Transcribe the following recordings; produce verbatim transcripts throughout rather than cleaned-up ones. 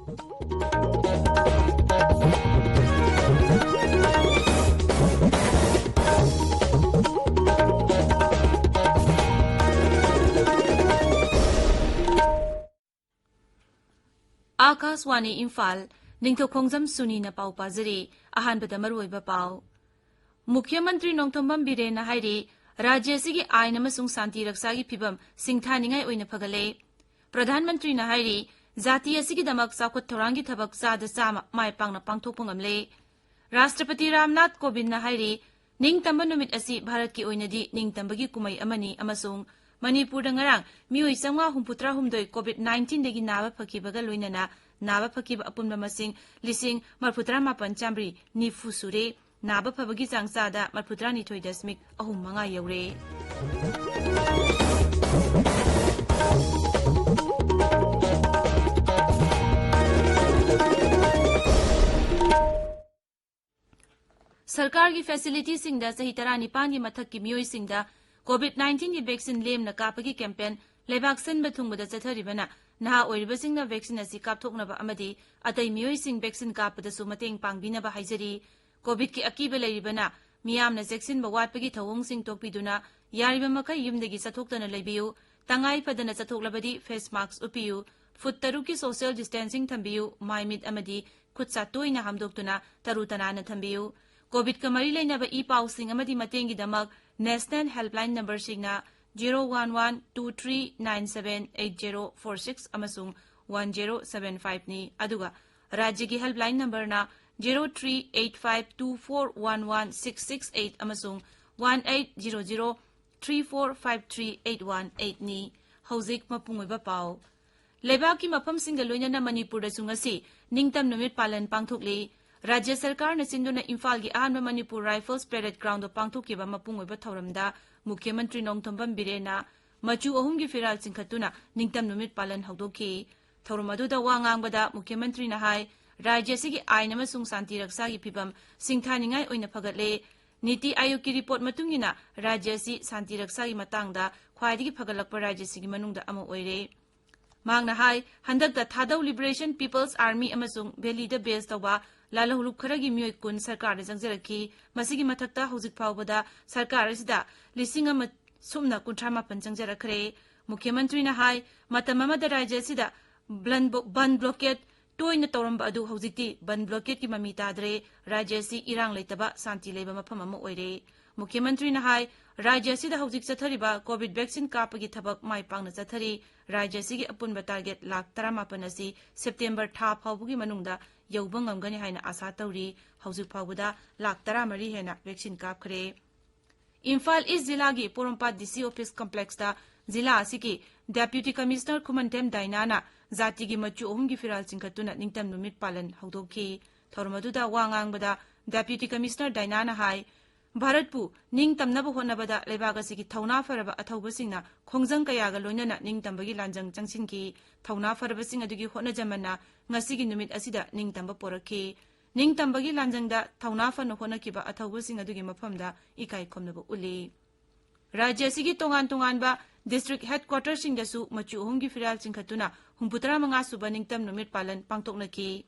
ꯑꯥꯀꯥꯁꯋꯥꯅꯤ ꯏꯝꯐꯥꯜ, ꯅꯤꯡꯊꯧꯈꯣꯡꯖꯝ ꯁꯨꯅꯤꯅ ꯄꯥꯎ ꯄꯥꯖꯔꯤ꯫ ꯑꯍꯥꯟꯕꯗ ꯃꯔꯨꯑꯣꯏꯕ ꯄꯥꯎ꯫ ꯃꯨꯈ꯭ꯌ ꯃꯟꯇ꯭ꯔꯤ ꯅꯣꯡꯊꯣꯝꯕꯝ ꯕꯤꯔꯦꯟꯅ ꯍꯥꯏꯔꯤ, ꯔꯥꯖ꯭ꯌ ꯑꯁꯤꯒꯤ ꯑꯥꯏꯟ ꯑꯃꯁꯨꯡ ꯁꯥꯟꯇꯤ ꯔꯛꯁꯥꯒꯤ ꯐꯤꯚꯝ ꯁꯤꯡꯊꯥꯅꯤꯡꯉꯥꯏ ꯑꯣꯏꯅ ꯐꯒꯠꯂꯦ꯫ ꯄ꯭ꯔꯙꯥꯟ ꯃꯟꯇ꯭ꯔꯤꯅ ꯍꯥꯏꯔꯤ, ꯖꯥꯇꯤ ꯑꯁꯤꯒꯤꯗꯃꯛ ꯆꯥꯎꯈꯠ ꯊꯧꯔꯥꯡꯒꯤ ꯊꯕꯛ ꯆꯥꯗ ꯆꯥꯝꯃ ꯃꯥꯏ ꯄꯥꯛꯅ ꯄꯥꯡꯊꯣꯛꯄ ꯉꯝꯂꯦ꯫ ꯔꯥꯁꯇ꯭ꯔꯄꯇꯤ ꯔꯥꯝꯅꯥꯊ ꯀꯣꯕꯤꯟꯗꯅ ꯍꯥꯏꯔꯤ, ꯅꯤꯡꯇꯝꯕ ꯅꯨꯃꯤꯠ ꯑꯁꯤ ꯚꯥꯔꯠꯀꯤ ꯑꯣꯏꯅꯗꯤ ꯅꯤꯡꯇꯝꯕꯒꯤ ꯀꯨꯝꯍꯩ ꯑꯃꯅꯤ ꯑꯃꯁꯨꯡ ꯃꯅꯤꯄꯨꯔꯗ ꯉꯔꯥꯡ ꯃꯤꯑꯣꯏ ꯆꯥꯝꯃꯉꯥ ꯍꯨꯝꯐꯨꯇꯔꯥꯍꯨꯝꯗꯣꯏ COVID nineteenꯗꯒꯤ ꯅꯥꯕ ꯐꯈꯤꯕꯒ ꯂꯣꯏꯅꯅ ꯅꯥꯕ ꯐꯈꯤꯕ ꯑꯄꯨꯟꯕ ꯃꯁꯤꯡ ꯂꯤꯁꯤꯡ ꯃꯔꯤꯐꯨꯇꯔꯥꯃꯥꯄꯟ ꯆꯥꯝꯃꯔꯤ ꯅꯤꯐꯨ ꯁꯨꯔꯦ꯫ ꯅꯥꯕ ꯐꯕꯒꯤ ꯆꯥꯡ ꯆꯥꯗ ꯃꯔꯤꯐꯨꯇꯔꯥꯅꯤꯊꯣꯏ ꯗꯁꯃꯤꯛ ꯑꯍꯨꯝ ꯃꯉꯥ ꯌꯧꯔꯦ꯫ ꯁꯔꯀꯥꯔꯒꯤ ꯐꯦꯁꯤꯂꯤꯇꯤꯁꯤꯡꯗ ꯆꯍꯤ ꯇꯔꯥꯅꯤꯄꯥꯟꯒꯤ ꯃꯊꯛꯀꯤ ꯃꯤꯑꯣꯏꯁꯤꯡꯗ COVID nineteenꯒꯤ vaccine ꯂꯦꯝꯅ ꯀꯥꯞꯄꯒꯤ campaign ꯂꯩꯕꯥꯛ ꯁꯤꯟꯕ ꯊꯨꯡꯕꯗ ꯆꯠꯊꯔꯤꯕꯅ ꯅꯍꯥ ꯑꯣꯏꯔꯤꯕꯁꯤꯡꯅ vaccine ꯑꯁꯤ ꯀꯥꯞꯊꯣꯛꯅꯕ ꯑꯃꯗꯤ ꯑꯇꯩ ꯃꯤꯑꯣꯏꯁꯤꯡ vaccine ꯀꯥꯞꯄꯗꯁꯨ ꯃꯇꯦꯡ ꯄꯥꯡꯕꯤꯅꯕ ꯍꯥꯏꯖꯔꯤ꯫ COVIDꯀꯤ ꯑꯀꯤꯕ ꯂꯩꯔꯤꯕꯅ ꯃꯤꯌꯥꯝꯅ ꯆꯦꯛꯁꯤꯟꯕ ꯋꯥꯠꯄꯒꯤ ꯊꯧꯑꯣꯡꯁꯤꯡ ꯇꯣꯛꯄꯤꯗꯨꯅ ꯌꯥꯔꯤꯕ ꯃꯈꯩ ꯌꯨꯝꯗꯒꯤ ꯆꯠꯊꯣꯛꯇꯅ ꯂꯩꯕꯤꯌꯨ꯫ ꯇꯉꯥꯏ ꯐꯗꯅ ꯆꯠꯊꯣꯛꯂꯕꯗꯤ face mask ꯎꯞꯄꯤꯌꯨ꯫ ꯐꯨꯠ ꯇꯔꯨꯛꯀꯤ social distancing ꯊꯝꯕꯤꯌꯨ꯫ ꯃꯥꯏ ꯃꯤꯠ ꯑꯃꯗꯤ ꯈꯨꯠ ꯁꯥ ꯇꯣꯏꯅ ꯍꯥꯝꯗꯣꯛꯇꯨꯅ ꯇꯔꯨ ꯇꯅꯥꯟꯅ ꯊꯝꯕꯤꯌꯨ꯫ COVIDꯀ ꯃꯔꯤ ꯂꯩꯅꯕ ꯏ ꯄꯥꯎꯁꯤꯡ ꯑꯃꯗꯤ ꯃꯇꯦꯡꯒꯤꯗꯃꯛ national helpline numberꯁꯤꯡꯅ zero one one two three nine seven eight zero four six ꯑꯃꯁꯨꯡ one zero seven fiveꯅꯤ꯫ ꯑꯗꯨꯒ ꯔꯥꯖ꯭ꯌꯒꯤ helpline numberꯅ zero three eight five two four one one six six eight ꯑꯃꯁꯨꯡ one eight zero zero three four five three eight one eightꯅꯤ꯫ ꯍꯧꯖꯤꯛ ꯃꯄꯨꯡ ꯑꯣꯏꯕ ꯄꯥꯎ꯫ ꯂꯩꯕꯥꯛꯀꯤ ꯃꯐꯝꯁꯤꯡꯒ ꯂꯣꯏꯅꯅ ꯃꯅꯤꯄꯨꯔꯗꯁꯨ ꯉꯁꯤ ꯅꯤꯡꯇꯝ ꯅꯨꯃꯤꯠ ꯄꯥꯂꯟ ꯄꯥꯡꯊꯣꯛꯂꯤ꯫ ꯔꯥꯖ꯭ꯌ ꯁꯔꯀꯥꯔꯅ ꯁꯤꯟꯗꯨꯅ ꯏꯝꯐꯥꯜꯒꯤ ꯑꯍꯥꯟꯕ ꯃꯅꯤꯄꯨꯔ Rifles Parade Groundꯗ ꯄꯥꯡꯊꯣꯛꯈꯤꯕ ꯃꯄꯨꯡ ꯑꯣꯏꯕ ꯊꯧꯔꯝꯗ ꯃꯨꯈ꯭ꯌ ꯃꯟꯇ꯭ꯔꯤ ꯅꯣꯡꯊꯣꯝꯕꯝ ꯕꯤꯔꯦꯟꯅ ꯃꯆꯨ ꯑꯍꯨꯝꯒꯤ ꯐꯤꯔꯥꯜ ꯆꯤꯡꯈꯠꯇꯨꯅ ꯅꯤꯡꯇꯝ ꯅꯨꯃꯤꯠ ꯄꯥꯂꯟ ꯍꯧꯗꯣꯛꯈꯤ꯫ ꯊꯧꯔꯝ ꯑꯗꯨꯗ ꯋꯥ ꯉꯥꯡꯕꯗ ꯃꯨꯈ꯭ꯌ ꯃꯟꯇ꯭ꯔꯤꯅ ꯍꯥꯏ, ꯔꯥꯖ꯭ꯌ ꯑꯁꯤꯒꯤ ꯑꯥꯏꯟ ꯑꯃꯁꯨꯡ ꯁꯥꯟꯇꯤ ꯔꯛꯁꯥꯒꯤ ꯐꯤꯚꯝ ꯁꯤꯡꯊꯥꯅꯤꯡꯉꯥꯏ ꯑꯣꯏꯅ ꯐꯒꯠꯂꯦ꯫ ꯅꯤꯇꯤ ꯑꯥꯌꯣꯒꯀꯤ report ꯃꯇꯨꯡ ꯏꯟꯅ ꯔꯥꯖ꯭ꯌ ꯑꯁꯤ ꯁꯥꯟꯇꯤ ꯔꯛꯁꯥꯒꯤ ꯃꯇꯥꯡꯗ ꯈ꯭ꯋꯥꯏꯗꯒꯤ ꯐꯒꯠꯂꯛꯄ ꯔꯥꯖ꯭ꯌꯁꯤꯡꯒꯤ ꯃꯅꯨꯡꯗ ꯑꯃ ꯑꯣꯏꯔꯦ꯫ ꯃꯍꯥꯛꯅ ꯍꯥꯏ, ꯍꯟꯗꯛꯇ ꯊꯥꯗꯧ Liberation People's Army ꯑꯃꯁꯨꯡ ꯚꯦꯂꯤꯗ ꯕꯦꯁ ꯇꯧꯕ ꯂꯥꯜꯍꯧꯂꯨꯞ ꯈꯔꯒꯤ ꯃꯤꯑꯣꯏ ꯀꯨꯟ ꯁꯔꯀꯥꯔꯗ ꯆꯪꯖꯔꯛꯈꯤ꯫ ꯃꯁꯤꯒꯤ ꯃꯊꯛꯇ ꯍꯧꯖꯤꯛ ꯐꯥꯎꯕꯗ ꯁꯔꯀꯥꯔ ꯑꯁꯤꯗ ꯂꯤꯁꯤꯡ ꯑꯃ ꯁꯨꯞꯅ ꯀꯨꯟꯊ꯭ꯔꯥ ꯃꯥꯄꯟ ꯆꯪꯖꯔꯛꯈ꯭ꯔꯦ꯫ ꯃꯨꯈ꯭ꯌ ꯃꯟꯇ꯭ꯔꯤꯅ ꯍꯥꯏ, ꯃꯇꯝ ꯑꯃꯗ ꯔꯥꯖ꯭ꯌ ꯑꯁꯤꯗ ꯕ꯭ꯂꯟ-, ꯕꯟ ꯕ꯭ꯂꯣꯀꯦꯠ ꯇꯣꯏꯅ ꯇꯧꯔꯝꯕ ꯑꯗꯨ ꯍꯧꯖꯤꯛꯇꯤ ꯕꯟ ꯕ꯭ꯂꯣꯀꯦꯠꯀꯤ ꯃꯃꯤ ꯇꯥꯗ꯭ꯔꯦ꯫ ꯔꯥꯖ꯭ꯌ ꯑꯁꯤ ꯏꯔꯥꯡ ꯂꯩꯇꯕ, ꯁꯥꯟꯇꯤ ꯂꯩꯕ ꯃꯐꯝ ꯑꯃ ꯑꯣꯏꯔꯦ꯫ ꯃꯨꯈ꯭ꯌ ꯃꯟꯇ꯭ꯔꯤꯅ ꯍꯥꯏ, ꯔꯥꯖ꯭ꯌ ꯑꯁꯤꯗ ꯍꯧꯖꯤꯛ ꯆꯠꯊꯔꯤꯕ ꯀꯣꯚꯤꯗ ꯚꯦꯛꯁꯤꯟ ꯀꯥꯞꯄꯒꯤ ꯊꯕꯛ ꯃꯥꯏ ꯄꯥꯛꯅ ꯆꯠꯊꯔꯤ꯫ ꯔꯥꯖ꯭ꯌ ꯑꯁꯤꯒꯤ ꯑꯄꯨꯟꯕ ꯇꯥꯔꯒꯦꯠ ꯂꯥꯈ ꯇꯔꯥꯃꯥꯄꯟ ꯑꯁꯤ ꯁꯦꯞꯇꯦꯝꯕꯔ ꯊꯥ ꯐꯥꯎꯕꯒꯤ ꯃꯅꯨꯡꯗ ꯌꯧꯕ ꯉꯝꯒꯅꯤ ꯍꯥꯏꯅ ꯑꯥꯁꯥ ꯇꯧꯔꯤ꯫ ꯍꯧꯖꯤꯛ ꯐꯥꯎꯕꯗ ꯂꯥꯈ ꯇꯔꯥꯃꯔꯤ ꯍꯦꯟꯅ ꯚꯦꯛꯁꯤꯟ ꯀꯥꯞꯈ꯭ꯔꯦ꯫ ꯏꯝꯐꯥꯜ ꯏꯁ ꯖꯤꯂꯥꯒꯤ ꯄꯣꯔꯣꯝꯄꯥꯠ ꯗꯤ ꯁꯤ ꯑꯣꯐꯤꯁ ꯀꯝꯄ꯭ꯂꯦꯛꯁꯇ ꯖꯤꯂꯥ ꯑꯁꯤꯒꯤ ꯗꯦꯄ꯭ꯌꯨꯇꯤ ꯀꯃꯤꯁꯅꯔ ꯈꯨꯃꯟꯊꯦꯝ ꯗꯥꯏꯅꯥꯅ ꯖꯥꯇꯤꯒꯤ ꯃꯆꯨ ꯑꯍꯨꯝꯒꯤ ꯐꯤꯔꯥꯜ ꯆꯤꯡꯈꯠꯇꯨꯅ ꯅꯤꯡꯇꯝ ꯅꯨꯃꯤꯠ ꯄꯥꯂꯟ ꯍꯧꯗꯣꯛꯈꯤ꯫ ꯊꯧꯔꯝ ꯑꯗꯨꯗ ꯋꯥ ꯉꯥꯡꯕꯗ ꯗꯦꯄ꯭ꯌꯨꯇꯤ ꯀꯃꯤꯁꯅꯔ ꯗꯥꯏꯅꯥꯅ ꯍꯥꯏ, ꯚꯥꯔꯠꯄꯨ ꯅꯤꯡꯇꯝꯅꯕ ꯍꯣꯠꯅꯕꯗ ꯂꯩꯕꯥꯛ ꯑꯁꯤꯒꯤ ꯊꯧꯅꯥ ꯐꯔꯕ ꯑꯊꯧꯕꯁꯤꯡꯅ ꯈꯣꯡꯖꯪ ꯀꯌꯥꯒ ꯂꯣꯏꯅꯅ ꯅꯤꯡꯇꯝꯕꯒꯤ ꯂꯥꯟꯖꯪ ꯆꯪꯁꯤꯟꯈꯤ꯫ ꯊꯧꯅꯥ ꯐꯔꯕꯁꯤꯡ ꯑꯗꯨꯒꯤ ꯍꯣꯠꯅꯖꯃꯟꯅ ꯉꯁꯤꯒꯤ ꯅꯨꯃꯤꯠ ꯑꯁꯤꯗ ꯅꯤꯡꯇꯝꯕ ꯄꯣꯔꯛꯈꯤ꯫ ꯅꯤꯡꯇꯝꯕꯒꯤ ꯂꯥꯟꯖꯪꯗ ꯊꯧꯅꯥ ꯐꯅ ꯍꯣꯠꯅꯈꯤꯕ ꯑꯊꯧꯕꯁꯤꯡ ꯑꯗꯨꯒꯤ ꯃꯐꯝꯗ ꯏꯀꯥꯏ ꯈꯨꯝꯅꯕ ꯎꯠꯂꯤ꯫ ꯔꯥꯖ꯭ꯌ ꯑꯁꯤꯒꯤ ꯇꯣꯉꯥꯟ ꯇꯣꯉꯥꯟꯕ ꯗꯤꯁꯇ꯭ꯔꯤꯛ ꯍꯦꯗꯀ꯭ꯋꯥꯇꯔꯁꯤꯡꯗꯁꯨ ꯃꯆꯨ ꯑꯍꯨꯝꯒꯤ ꯐꯤꯔꯥꯜ ꯆꯤꯡꯈꯠꯇꯨꯅ ꯍꯨꯝꯐꯨꯇꯔꯥ ꯃꯉꯥ ꯁꯨꯕ ꯅꯤꯡꯇꯝ ꯅꯨꯃꯤꯠ ꯄꯥꯂꯟ ꯄꯥꯡꯊꯣꯛꯅꯈꯤ꯫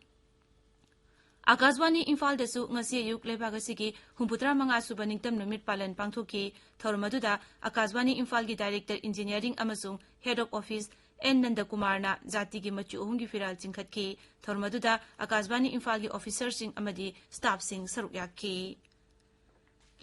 ꯑꯀꯥꯁꯕꯥꯅꯤ ꯏꯝꯐꯥꯜꯗꯁꯨ ꯉꯁꯤ ꯑꯌꯨꯛ ꯂꯩꯕꯥꯛ ꯑꯁꯤꯒꯤ ꯍꯨꯝꯐꯨꯇꯔꯥ ꯃꯉꯥ ꯁꯨꯕ ꯅꯤꯡꯇꯝ ꯅꯨꯃꯤꯠ ꯄꯥꯂꯟ ꯄꯥꯡꯊꯣꯛꯈꯤ꯫ ꯊꯧꯔꯝ ꯑꯗꯨꯗ ꯑꯀꯥꯁꯕꯥꯅꯤ ꯏꯝꯐꯥꯜꯒꯤ ꯗꯥꯏꯔꯦꯛꯇꯔ ꯏꯟꯖꯤꯅꯤꯌꯥꯔꯤꯡ ꯑꯃꯁꯨꯡ ꯍꯦꯗ ꯑꯣꯐ ꯑꯣꯐꯤꯁ ꯑꯦꯟ ꯅꯟꯗꯀꯨꯃꯥꯔꯅ ꯖꯥꯇꯤꯒꯤ ꯃꯆꯨ ꯑꯍꯨꯝꯒꯤ ꯐꯤꯔꯥꯜ ꯆꯤꯡꯈꯠꯈꯤ꯫ ꯊꯧꯔꯝ ꯑꯗꯨꯗ ꯑꯀꯥꯁꯕꯥꯅꯤ ꯏꯝꯐꯥꯜꯒꯤ ꯑꯣꯐꯤꯁꯔꯁꯤꯡ ꯑꯃꯗꯤ ꯁ꯭ꯇꯥꯐꯁꯤꯡ ꯁꯔꯨꯛ ꯌꯥꯈꯤ꯫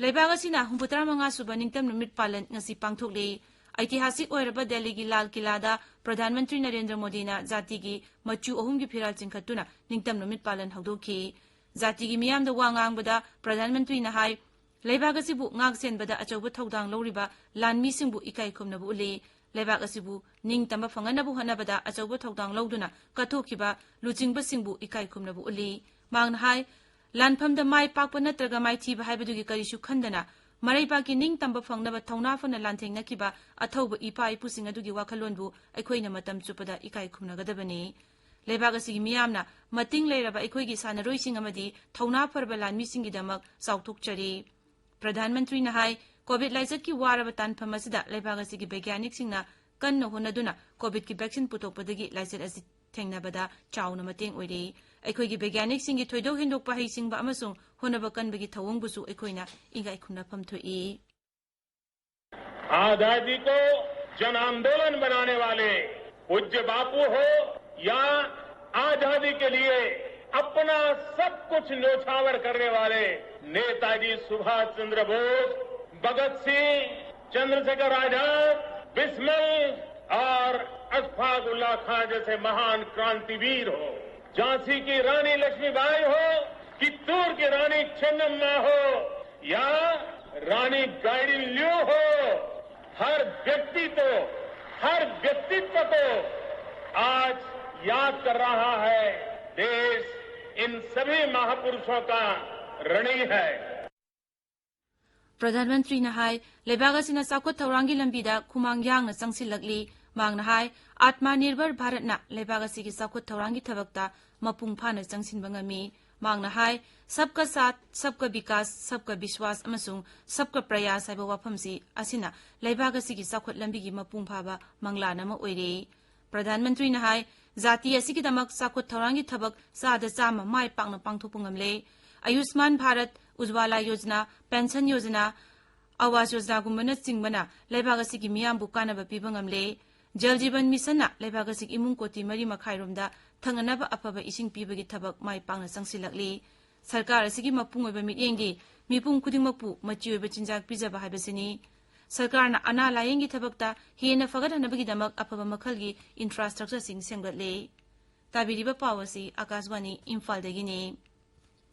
ꯂꯩꯕꯥꯛ ꯑꯁꯤꯅ ꯍꯨꯝꯐꯨꯇꯔꯥ ꯃꯉꯥ ꯁꯨꯕ ꯅꯤꯡꯇꯝ ꯅꯨꯃꯤꯠ ꯄꯥꯂꯟ ꯉꯁꯤ ꯄꯥꯡꯊꯣꯛꯂꯤ꯫ ꯑꯩꯇꯤꯍꯥꯁꯤꯛ ꯑꯣꯏꯔꯕ ꯗꯦꯜꯂꯤꯒꯤ ꯂꯥꯜ ꯀꯤꯂꯥꯗ ꯄ꯭ꯔꯙꯥꯟ ꯃꯟꯇ꯭ꯔꯤ ꯅꯔꯦꯟꯗ꯭ꯔ ꯃꯣꯗꯤꯅ ꯖꯥꯇꯤꯒꯤ ꯃꯆꯨ ꯑꯍꯨꯝꯒꯤ ꯐꯤꯔꯥꯜ ꯆꯤꯡꯈꯠꯇꯨꯅ ꯅꯤꯡꯇꯝ ꯅꯨꯃꯤꯠ ꯄꯥꯂꯟ ꯍꯧꯗꯣꯛꯈꯤ꯫ ꯖꯥꯇꯤꯒꯤ ꯃꯤꯌꯥꯝꯗ ꯋꯥ ꯉꯥꯡꯕꯗ ꯄ꯭ꯔꯙꯥꯟ ꯃꯟꯇ꯭ꯔꯤꯅ ꯍꯥꯏ, ꯂꯩꯕꯥꯛ ꯑꯁꯤꯕꯨ ꯉꯥꯛ ꯁꯦꯟꯕꯗ ꯑꯆꯧꯕ ꯊꯧꯗꯥꯡ ꯂꯧꯔꯤꯕ ꯂꯥꯟꯃꯤꯁꯤꯡꯕꯨ ꯏꯀꯥꯏ ꯈꯨꯝꯅꯕ ꯎꯠꯂꯤ꯫ ꯂꯩꯕꯥꯛ ꯑꯁꯤꯕꯨ ꯅꯤꯡꯇꯝꯕ ꯐꯪꯍꯟꯅꯕ ꯍꯣꯠꯅꯕꯗ ꯑꯆꯧꯕ ꯊꯧꯗꯥꯡ ꯂꯧꯗꯨꯅ ꯀꯠꯊꯣꯛꯈꯤꯕ ꯂꯨꯆꯤꯡꯕꯁꯤꯡꯕꯨ ꯏꯀꯥꯏ ꯈꯨꯝꯅꯕ ꯎꯠꯂꯤ꯫ ꯃꯍꯥꯛꯅ ꯍꯥꯏ, ꯂꯥꯟꯐꯝꯗ ꯃꯥꯏ ꯄꯥꯛꯄ ꯅꯠꯇ꯭ꯔꯒ ꯃꯥꯏꯊꯤꯕ ꯍꯥꯏꯕꯗꯨꯒꯤ ꯀꯔꯤꯁꯨ ꯈꯟꯗꯅ ꯃꯔꯩꯕꯥꯛꯀꯤ ꯅꯤꯡꯇꯝꯕ ꯐꯪꯅꯕ ꯊꯧꯅꯥ ꯐꯅ ꯂꯥꯟꯊꯦꯡꯅꯈꯤꯕ ꯑꯊꯧꯕ ꯏꯄꯥ ꯏꯄꯨꯁꯤꯡ ꯑꯗꯨꯒꯤ ꯋꯥꯈꯜꯂꯣꯟꯕꯨ ꯑꯩꯈꯣꯏꯅ ꯃꯇꯝ ꯆꯨꯞꯄꯗ ꯏꯀꯥꯏ ꯈꯨꯝꯅꯒꯗꯕꯅꯤ꯫ ꯂꯩꯕꯥꯛ ꯑꯁꯤꯒꯤ ꯃꯤꯌꯥꯝꯅ ꯃꯇꯤꯡ ꯂꯩꯔꯕ ꯑꯩꯈꯣꯏꯒꯤ ꯁꯥꯟꯅꯔꯣꯏꯁꯤꯡ ꯑꯃꯗꯤ ꯊꯧꯅꯥ ꯐꯔꯕ ꯂꯥꯟꯃꯤꯁꯤꯡꯒꯤꯗꯃꯛ ꯆꯥꯎꯊꯣꯛꯆꯔꯤ꯫ ꯄ꯭ꯔꯙꯥꯟ ꯃꯟꯇ꯭ꯔꯤꯅ ꯍꯥꯏ, ꯀꯣꯚꯤꯗ ꯂꯥꯏꯆꯠꯀꯤ ꯋꯥꯔꯕ ꯇꯥꯟꯐꯝ ꯑꯁꯤꯗ ꯂꯩꯕꯥꯛ ꯑꯁꯤꯒꯤ ꯕꯩꯒ꯭ꯌꯥꯅꯤꯛꯁꯤꯡꯅ ꯀꯟꯅ ꯍꯣꯠꯅꯗꯨꯅ ꯀꯣꯚꯤꯗꯀꯤ ꯚꯦꯛꯁꯤꯟ ꯄꯨꯊꯣꯛꯄꯗꯒꯤ ꯂꯥꯏꯆꯠ ꯑꯁꯤ ꯊꯦꯡꯅꯕꯗ ꯆꯥꯎꯅ ꯃꯇꯦꯡ ꯑꯣꯏꯔꯦ꯫ ꯑꯩꯈꯣꯏꯒꯤ ꯕꯩꯒ꯭ꯌꯥꯅꯤꯛꯁꯤꯡꯒꯤ ꯊꯣꯏꯗꯣꯛ ꯍꯦꯟꯗꯣꯛꯄ ꯍꯩꯁꯤꯡꯕ ꯑꯃꯁꯨꯡ ꯍꯣꯠꯅꯕ ꯀꯟꯕꯒꯤ ꯊꯧꯑꯣꯡꯕꯨꯁꯨ ꯑꯩꯈꯣꯏꯅ ꯏꯪꯒꯥꯏ ꯈꯨꯝꯅꯐꯝ ꯊꯣꯛꯏ꯫ आजादी को जन आंदोलन बनाने वाले पूज्य बापू हो या आजादी के लिए अपना सब कुछ न्योछावर करने वाले नेताजी सुभाष चंद्र बोस, भगत सिंह, चंद्रशेखर आजाद, बिस्मिल और अशफाक उल्ला खां जैसे महान क्रांतिवीर हो, झांसी की रानी लक्ष्मीबाई हो, चित्तूर की रानी चेन्नम्मा हो या रानी गाइडिन लियो हो, हर व्यक्ति को, हर व्यक्तित्व को आज याद कर रहा है देश। इन सभी महापुरुषों का ऋणी है। ꯄ꯭ꯔꯙꯥꯟ ꯃꯟꯇ꯭ꯔꯤꯅ ꯍꯥꯏ, ꯂꯩꯕꯥꯛ ꯑꯁꯤꯅ ꯆꯥꯎꯈꯠ ꯊꯧꯔꯥꯡꯒꯤ ꯂꯝꯕꯤꯗ ꯈꯨꯃꯥꯡ ꯌꯥꯡꯅ ꯆꯪꯁꯤꯜꯂꯛꯂꯤ꯫ ꯃꯍꯥꯛꯅ ꯍꯥꯏ, ꯑꯥꯠꯃ ꯅꯤꯔꯚꯔ ꯚꯥꯔꯠꯅ ꯂꯩꯕꯥꯛ ꯑꯁꯤꯒꯤ ꯆꯥꯎꯈꯠ ꯊꯧꯔꯥꯡꯒꯤ ꯊꯕꯛꯇ ꯃꯄꯨꯡ ꯐꯥꯅ ꯆꯪꯁꯤꯟꯕ ꯉꯝꯃꯤ꯫ ꯃꯍꯥꯛꯅ ꯍꯥꯏ, ꯁꯕꯀꯥ ꯁꯥꯊ, ꯁꯕꯀꯥ ꯕꯤꯀꯥꯁ, ꯁꯕꯀꯥ ꯕꯤꯁ꯭ꯋꯥꯁ ꯑꯃꯁꯨꯡ ꯁꯕꯀꯥ ꯄ꯭ꯔꯌꯥꯁ ꯍꯥꯏꯕ ꯋꯥꯐꯝꯁꯤ ꯑꯁꯤꯅ ꯂꯩꯕꯥꯛ ꯑꯁꯤꯒꯤ ꯆꯥꯎꯈꯠ ꯂꯝꯕꯤꯒꯤ ꯃꯄꯨꯡ ꯐꯥꯕ ꯃꯪꯂꯥꯟ ꯑꯃ ꯑꯣꯏꯔꯦ꯫ ꯄ꯭ꯔꯙꯥꯟ ꯃꯟꯇ꯭ꯔꯤꯅ ꯍꯥꯏ, ꯖꯥꯇꯤ ꯑꯁꯤꯒꯤꯗꯃꯛ ꯆꯥꯎꯈꯠ ꯊꯧꯔꯥꯡꯒꯤ ꯊꯕꯛ ꯆꯥꯗ ꯆꯥꯝꯃ ꯃꯥꯏ ꯄꯥꯛꯅ ꯄꯥꯡꯊꯣꯛꯄ ꯉꯝꯂꯦ꯫ ꯑꯌꯨꯁꯃꯥꯟ ꯚꯥꯔꯠ, ꯎꯖ꯭ꯋꯥꯂꯥ ꯌꯣꯖꯅꯥ, ꯄꯦꯟꯁꯟ ꯌꯣꯖꯅꯥ, ꯑꯋꯥꯁ ꯌꯣꯖꯅꯥꯒꯨꯝꯕꯅꯆꯤꯡꯕꯅ ꯂꯩꯕꯥꯛ ꯑꯁꯤꯒꯤ ꯃꯤꯌꯥꯝꯕꯨ ꯀꯥꯟꯅꯕ ꯄꯤꯕ ꯉꯝꯂꯦ꯫ ꯖꯜ ꯖꯤꯕꯟ ꯃꯤꯁꯟꯅ ꯂꯩꯕꯥꯛ ꯑꯁꯤꯒꯤ ꯏꯃꯨꯡ ꯀꯣꯇꯤ ꯃꯔꯤ ꯃꯈꯥꯏ ꯔꯣꯝꯗ ꯊꯛꯅꯅꯕ ꯑꯐꯕ ꯏꯁꯤꯡ ꯄꯤꯕꯒꯤ ꯊꯕꯛ ꯃꯥꯏ ꯄꯥꯛꯅ ꯆꯪꯁꯤꯜꯂꯛꯂꯤ꯫ ꯁꯔꯀꯥꯔ ꯑꯁꯤꯒꯤ ꯃꯄꯨꯡ ꯑꯣꯏꯕ ꯃꯤꯠꯌꯦꯡꯗꯤ ꯃꯤꯄꯨꯝ ꯈꯨꯗꯤꯡꯃꯛꯄꯨ ꯃꯆꯤ ꯑꯣꯏꯕ ꯆꯤꯟꯖꯥꯛ ꯄꯤꯖꯕ ꯍꯥꯏꯕꯁꯤꯅꯤ꯫ ꯁꯔꯀꯥꯔꯅ ꯑꯅꯥ ꯂꯥꯌꯦꯡꯒꯤ ꯊꯕꯛꯇ ꯍꯦꯟꯅ ꯐꯒꯠꯍꯟꯅꯕꯒꯤꯗꯃꯛ ꯑꯐꯕ ꯃꯈꯜꯒꯤ ꯏꯟꯐ꯭ꯔꯥꯁ꯭ꯇ꯭ꯔꯛꯆꯔꯁꯤꯡ ꯁꯦꯝꯒꯠꯂꯦ꯫ ꯇꯥꯕꯤꯔꯤꯕ ꯄꯥꯎ ꯑꯁꯤ ꯑꯀꯥꯁꯕꯥꯅꯤ ꯏꯝꯐꯥꯜꯗꯒꯤꯅꯤ꯫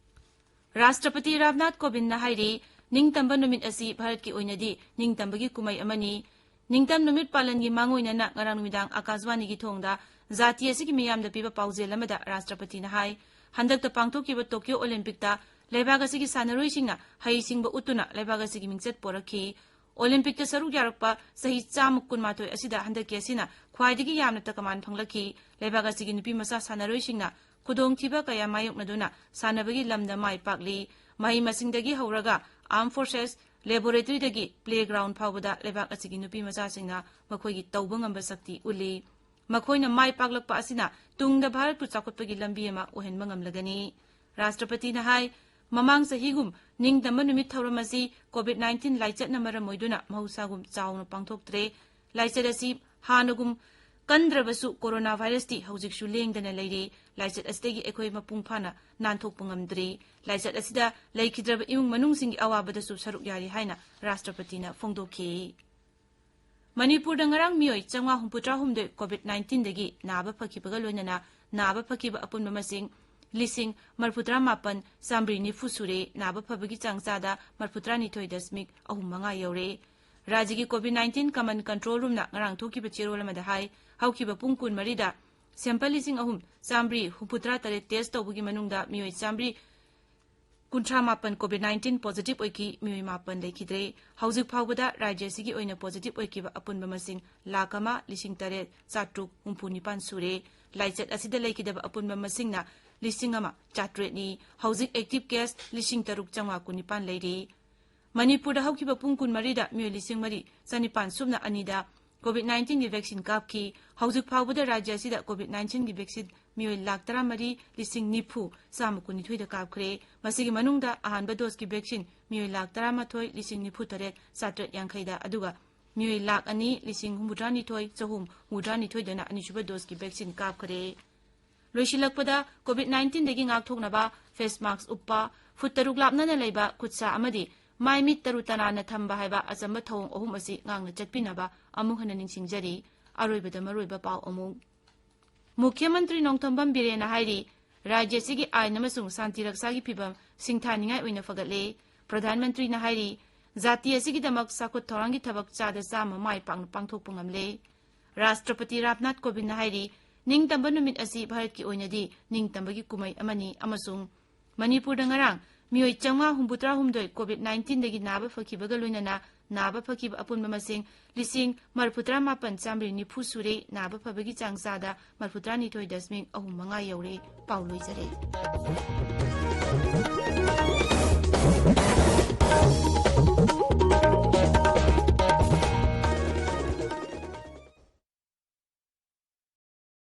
ꯔꯥꯁꯇ꯭ꯔꯄꯇꯤ ꯔꯥꯝꯅꯥꯊ ꯀꯣꯕꯤꯟꯗꯅ ꯍꯥꯏꯔꯤ, ꯅꯤꯡꯇꯝꯕ ꯅꯨꯃꯤꯠ ꯑꯁꯤ ꯚꯥꯔꯠꯀꯤ ꯑꯣꯏꯅꯗꯤ ꯅꯤꯡꯇꯝꯕꯒꯤ ꯀꯨꯝꯍꯩ ꯑꯃꯅꯤ꯫ ꯅꯤꯡꯇꯝ ꯅꯨꯃꯤꯠ ꯄꯥꯂꯟꯒꯤ ꯃꯥꯡꯑꯣꯏꯅꯅ ꯉꯔꯥꯡ ꯅꯨꯃꯤꯗꯥꯡ ꯑꯀꯥꯁꯕꯥꯅꯤꯒꯤ ꯊꯣꯡꯗ ꯖꯥꯇꯤ ꯑꯁꯤꯒꯤ ꯃꯤꯌꯥꯝꯗ ꯄꯤꯕ ꯄꯥꯎꯖꯦꯜ ꯑꯃꯗ ꯔꯥꯁꯇ꯭ꯔꯄꯇꯤꯅ ꯍꯥꯏ, ꯍꯟꯗꯛꯇ ꯄꯥꯡꯊꯣꯛꯈꯤꯕ ꯇꯣꯀꯤꯌꯣ ꯑꯣꯂꯤꯝꯄꯤꯛꯇ ꯂꯩꯕꯥꯛ ꯑꯁꯤꯒꯤ ꯁꯥꯟꯅꯔꯣꯏꯁꯤꯡꯅ ꯍꯩꯁꯤꯡꯕ ꯎꯠꯇꯨꯅ ꯂꯩꯕꯥꯛ ꯑꯁꯤꯒꯤ ꯃꯤꯡꯆꯠ ꯄꯣꯔꯛꯈꯤ꯫ ꯑꯣꯂꯤꯝꯄꯤꯛꯇ ꯁꯔꯨꯛ ꯌꯥꯔꯛꯄ ꯆꯍꯤ ꯆꯥꯝꯃ ꯀꯨꯟꯃꯥꯊꯣꯏ ꯑꯁꯤꯗ ꯍꯟꯗꯛꯀꯤ ꯑꯁꯤꯅ ꯈ꯭ꯋꯥꯏꯗꯒꯤ ꯌꯥꯝꯅ ꯇꯀꯃꯥꯟ ꯐꯪꯂꯛꯈꯤ꯫ ꯂꯩꯕꯥꯛ ꯑꯁꯤꯒꯤ ꯅꯨꯄꯤ ꯃꯆꯥ ꯁꯥꯟꯅꯔꯣꯏꯁꯤꯡꯅ ꯈꯨꯗꯣꯡꯊꯤꯕ ꯀꯌꯥ ꯃꯥꯌꯣꯛꯅꯗꯨꯅ ꯁꯥꯟꯅꯕꯒꯤ ꯂꯝꯗ ꯃꯥꯏ ꯄꯥꯛꯂꯤ꯫ ꯃꯍꯩ ꯃꯁꯤꯡꯗꯒꯤ ꯍꯧꯔꯒ ꯑꯥꯔꯝ ꯐꯣꯔꯁꯦꯁ, ꯂꯦꯕꯣꯔꯦꯇꯔꯤꯗꯒꯤ ꯄ꯭ꯂꯦꯒ꯭ꯔꯥꯎꯟ ꯐꯥꯎꯕꯗ ꯂꯩꯕꯥꯛ ꯑꯁꯤꯒꯤ ꯅꯨꯄꯤ ꯃꯆꯥꯁꯤꯡꯅ ꯃꯈꯣꯏꯒꯤ ꯇꯧꯕ ꯉꯝꯕ ꯁꯛꯇꯤ ꯎꯠꯂꯤ꯫ ꯃꯈꯣꯏꯅ ꯃꯥꯏ ꯄꯥꯛꯂꯛꯄ ꯑꯁꯤꯅ ꯇꯨꯡꯗ ꯚꯥꯔꯠꯄꯨ ꯆꯥꯎꯈꯠꯄꯒꯤ ꯂꯝꯕꯤ ꯑꯃ ꯑꯣꯏꯍꯟꯕ ꯉꯝꯂꯒꯅꯤ꯫ ꯔꯥꯁꯇ꯭ꯔꯄꯇꯤꯅ ꯍꯥꯏ, ꯃꯃꯥꯡ ꯆꯍꯤꯒꯨꯝ ꯅꯤꯡꯇꯝꯕ ꯅꯨꯃꯤꯠ ꯊꯧꯔꯝ ꯑꯁꯤ ꯀꯣꯚꯤꯗ ꯅꯥꯏꯟꯇꯤꯟ ꯂꯥꯏꯆꯠꯅ ꯃꯔꯝ ꯑꯣꯏꯗꯨꯅ ꯃꯍꯧꯁꯥꯒꯨꯝ ꯆꯥꯎꯅ ꯄꯥꯡꯊꯣꯛꯇ꯭ꯔꯦ꯫ ꯂꯥꯏꯆꯠ ꯑꯁꯤ ꯍꯥꯟꯅꯒꯨꯝ ꯀꯟꯗ꯭ꯔꯕꯁꯨ ꯀꯣꯔꯣꯅꯥ ꯚꯥꯏꯔꯁꯇꯤ ꯍꯧꯖꯤꯛꯁꯨ ꯂꯦꯡꯗꯅ ꯂꯩꯔꯤ꯫ ꯂꯥꯏꯆꯠ ꯑꯁꯤꯗꯒꯤ ꯑꯩꯈꯣꯏ ꯃꯄꯨꯡ ꯐꯥꯅ ꯅꯥꯟꯊꯣꯛꯄ ꯉꯝꯗ꯭ꯔꯤ꯫ ꯂꯥꯏꯆꯠ ꯑꯁꯤꯗ ꯂꯩꯈꯤꯗ꯭ꯔꯕ ꯏꯃꯨꯡ ꯃꯅꯨꯡꯁꯤꯡꯒꯤ ꯑꯋꯥꯕꯗꯁꯨ ꯁꯔꯨꯛ ꯌꯥꯔꯤ ꯍꯥꯏꯅ ꯔꯥꯁꯇ꯭ꯔꯄꯇꯤꯅ ꯐꯣꯡꯗꯣꯛꯈꯤ꯫ ꯃꯅꯤꯄꯨꯔꯗ ꯉꯔꯥꯡ ꯃꯤꯑꯣꯏ ꯆꯥꯝꯃꯉꯥ ꯍꯨꯝꯐꯨꯇꯔꯥ ꯍꯨꯝꯗꯣꯏ ꯀꯣꯚꯤꯗ ꯅꯥꯏꯟꯇꯤꯟꯗꯒꯤ ꯅꯥꯕ ꯐꯈꯤꯕꯒ ꯂꯣꯏꯅꯅ ꯅꯥꯕ ꯐꯈꯤꯕ ꯑꯄꯨꯟꯕ ꯃꯁꯤꯡ ꯂꯤꯁꯤꯡ ꯃꯔꯤꯐꯨꯇꯔꯥ ꯃꯥꯄꯟ ꯆꯥꯝꯃꯔꯤ ꯅꯤꯐꯨ ꯁꯨꯔꯦ꯫ ꯅꯥꯕ ꯐꯕꯒꯤ ꯆꯥꯡ ꯆꯥꯗ ꯃꯔꯤꯐꯨꯇꯔꯥꯅꯤꯊꯣꯏ ꯗꯁꯃꯤꯛ ꯑꯍꯨꯝ ꯃꯉꯥ ꯌꯧꯔꯦ꯫ ꯔꯥꯖ꯭ꯌꯒꯤ ꯀꯣꯚꯤꯗ ꯅꯥꯏꯟꯇꯤꯟ ꯀꯃꯟ ꯀꯟꯇ꯭ꯔꯣꯜ ꯔꯨꯝꯅ ꯉꯔꯥꯡ ꯊꯣꯛꯈꯤꯕ ꯆꯦꯔꯣꯜ ꯑꯃꯗ ꯍꯥꯏ, ꯍꯧꯈꯤꯕ ꯄꯨꯡ ꯀꯨꯟꯃꯔꯤꯗ ꯁꯦꯝꯄꯜ ꯂꯤꯁꯤꯡ ꯑꯍꯨꯝ ꯆꯥꯝꯃꯔꯤ ꯍꯨꯝꯐꯨꯇꯔꯥ ꯇꯔꯦꯠ ꯇꯦꯁ ꯇꯧꯕꯒꯤ ꯃꯅꯨꯡꯗ ꯃꯤꯑꯣꯏ ꯆꯥꯝꯃꯔꯤ ꯀꯨꯟꯊ꯭ꯔꯥ ꯃꯥꯄꯟ ꯀꯣꯚꯤꯗ ꯅꯥꯏꯟꯇꯤꯟ ꯄꯣꯖꯤꯇꯤꯚ ꯑꯣꯏꯈꯤ, ꯃꯤꯑꯣꯏ ꯃꯥꯄꯟ ꯂꯩꯈꯤꯗ꯭ꯔꯦ꯫ ꯍꯧꯖꯤꯛ ꯐꯥꯎꯕꯗ ꯔꯥꯖ꯭ꯌ ꯑꯁꯤꯒꯤ ꯑꯣꯏꯅ ꯄꯣꯖꯤꯇꯤꯚ ꯑꯣꯏꯈꯤꯕ ꯑꯄꯨꯟꯕ ꯃꯁꯤꯡ ꯂꯥꯈ ꯑꯃ ꯂꯤꯁꯤꯡ ꯇꯔꯦꯠ ꯆꯥꯇ꯭ꯔꯨꯛ ꯍꯨꯝꯐꯨ ꯅꯤꯄꯥꯟ ꯁꯨꯔꯦ꯫ ꯂꯥꯏꯆꯠ ꯑꯁꯤꯗ ꯂꯩꯈꯤꯗꯕ ꯑꯄꯨꯟꯕ ꯃꯁꯤꯡꯅ ꯂꯤꯁꯤꯡ ꯑꯃ ꯆꯥꯇ꯭ꯔꯦꯠꯅꯤ꯫ ꯍꯧꯖꯤꯛ ꯑꯦꯛꯇꯤꯚ ꯀꯦꯁ ꯂꯤꯁꯤꯡ ꯇꯔꯨꯛ ꯆꯥꯝꯃꯉꯥ ꯀꯨꯟꯅꯤꯄꯥꯟ ꯂꯩꯔꯤ꯫ ꯃꯅꯤꯄꯨꯔꯗ ꯍꯧꯈꯤꯕ ꯄꯨꯡ ꯀꯨꯟꯃꯔꯤꯗ ꯃꯤꯑꯣꯏ ꯂꯤꯁꯤꯡ ꯃꯔꯤ ꯆꯅꯤꯄꯥꯟ ꯁꯨꯞꯅ ꯑꯅꯤꯗ ꯀꯣꯚꯤꯗ ꯅꯥꯏꯟꯇꯤꯟꯒꯤ ꯚꯦꯛꯁꯤꯟ ꯀꯥꯞꯈꯤ꯫ ꯍꯧꯖꯤꯛ ꯐꯥꯎꯕꯗ ꯔꯥꯖ꯭ꯌ ꯑꯁꯤꯗ ꯀꯣꯚꯤꯗ ꯅꯥꯏꯟꯇꯤꯟꯒꯤ ꯚꯦꯛꯁꯤꯟ ꯃꯤꯑꯣꯏ ꯂꯥꯈ ꯇꯔꯥꯃꯔꯤ ꯂꯤꯁꯤꯡ ꯅꯤꯐꯨ ꯆꯥꯝꯃ ꯀꯨꯟꯅꯤꯊꯣꯏꯗ ꯀꯥꯞꯈ꯭ꯔꯦ꯫ ꯃꯁꯤꯒꯤ ꯃꯅꯨꯡꯗ ꯑꯍꯥꯟꯕ ꯗꯣꯁꯀꯤ ꯚꯦꯛꯁꯤꯟ ꯃꯤꯑꯣꯏ ꯂꯥꯈ ꯇꯔꯥꯃꯥꯊꯣꯏ ꯂꯤꯁꯤꯡ ꯅꯤꯐꯨ ꯇꯔꯦꯠ ꯆꯥꯇ꯭ꯔꯦꯠ ꯌꯥꯡꯈꯩꯗ, ꯑꯗꯨꯒ ꯃꯤꯑꯣꯏ ꯂꯥꯈ ꯑꯅꯤ ꯂꯤꯁꯤꯡ ꯍꯨꯝꯐꯨꯇꯔꯥꯅꯤꯊꯣꯏ ꯆꯍꯨꯝ ꯍꯨꯝꯐꯨꯇꯔꯥꯅꯤꯊꯣꯏꯗꯅ ꯑꯅꯤꯁꯨꯕ ꯗꯣꯁꯀꯤ ꯚꯦꯛꯁꯤꯟ ꯀꯥꯞꯈ꯭ꯔꯦ꯫ ꯂꯣꯏꯁꯤꯜꯂꯛꯄꯗ, ꯀꯣꯚꯤꯗ ꯅꯥꯏꯟꯇꯤꯟꯗꯒꯤ ꯉꯥꯛꯊꯣꯛꯅꯕ ꯐꯦꯁ ꯃꯥꯛꯁ ꯎꯞꯄ, ꯐꯨꯠ ꯇꯔꯨꯛ ꯂꯥꯞꯅꯅ ꯂꯩꯕ, ꯈꯨꯠꯁꯥ ꯑꯃꯗꯤ ꯃꯥꯏ ꯃꯤꯠ ꯇꯔꯨ ꯇꯅꯥꯟꯅ ꯊꯝꯕ ꯍꯥꯏꯕ ꯑꯆꯝꯕ ꯊꯧꯑꯣꯡ ꯑꯍꯨꯝ ꯑꯁꯤ ꯉꯥꯛꯅ ꯆꯠꯄꯤꯅꯕ ꯑꯃꯨꯛ ꯍꯟꯅ ꯅꯤꯡꯁꯤꯡꯖꯔꯤ꯫ ꯑꯔꯣꯏꯕꯗ ꯃꯔꯨꯑꯣꯏꯕ ꯄꯥꯎ ꯑꯃꯨꯛ꯫ ꯃꯨꯈ꯭ꯌ ꯃꯟꯇ꯭ꯔꯤ ꯅꯣꯡꯊꯣꯝꯕꯝ ꯕꯤꯔꯦꯟꯅ ꯍꯥꯏꯔꯤ, ꯔꯥꯖ꯭ꯌ ꯑꯁꯤꯒꯤ ꯑꯥꯏꯟ ꯑꯃꯁꯨꯡ ꯁꯥꯟꯇꯤ ꯔꯛꯁꯥꯒꯤ ꯐꯤꯚꯝ ꯁꯤꯡꯊꯥꯅꯤꯡꯉꯥꯏ ꯑꯣꯏꯅ ꯐꯒꯠꯂꯦ꯫ ꯄ꯭ꯔꯙꯥꯟ ꯃꯟꯇ꯭ꯔꯤꯅ ꯍꯥꯏꯔꯤ, ꯖꯥꯇꯤ ꯑꯁꯤꯒꯤꯗꯃꯛ ꯆꯥꯎꯈꯠ ꯊꯧꯔꯥꯡꯒꯤ ꯊꯕꯛ ꯆꯥꯗ ꯆꯥꯝꯃ ꯃꯥꯏ ꯄꯥꯛꯅ ꯄꯥꯡꯊꯣꯛꯄ ꯉꯝꯂꯦ꯫ ꯔꯥꯁꯇ꯭ꯔꯄꯇꯤ ꯔꯥꯝꯅꯥꯊ ꯀꯣꯕꯤꯟꯗꯅ ꯍꯥꯏꯔꯤ, ꯅꯤꯡꯇꯝꯕ ꯅꯨꯃꯤꯠ ꯑꯁꯤ ꯚꯥꯔꯠꯀꯤ ꯑꯣꯏꯅꯗꯤ ꯅꯤꯡꯇꯝꯕꯒꯤ ꯀꯨꯝꯍꯩ ꯑꯃꯅꯤ ꯑꯃꯁꯨꯡ ꯃꯅꯤꯄꯨꯔꯗ ꯉꯔꯥꯡ ꯃꯤꯑꯣꯏ ꯆꯥꯝꯃꯉꯥ ꯍꯨꯝꯐꯨꯇꯔꯥ ꯍꯨꯝꯗꯣꯏ ꯀꯣꯚꯤꯗ ꯅꯥꯏꯟꯇꯤꯟꯗꯒꯤ ꯅꯥꯕ ꯐꯈꯤꯕꯒ ꯂꯣꯏꯅꯅ ꯅꯥꯕ ꯐꯈꯤꯕ ꯑꯄꯨꯟꯕ ꯃꯁꯤꯡ ꯂꯤꯁꯤꯡ ꯃꯔꯤꯐꯨꯇꯔꯥ ꯃꯥꯄꯟ ꯆꯥꯝꯃꯔꯤ ꯅꯤꯐꯨ ꯁꯨꯔꯦ꯫ ꯅꯥꯕ ꯐꯕꯒꯤ ꯆꯥꯡ ꯆꯥꯗ ꯃꯔꯤꯐꯨꯇꯔꯥꯅꯤꯊꯣꯏ ꯗꯁꯃꯤꯛ ꯑꯍꯨꯝ ꯃꯉꯥ ꯌꯧꯔꯦ꯫ ꯄꯥꯎ ꯂꯣꯏꯖꯔꯦ꯫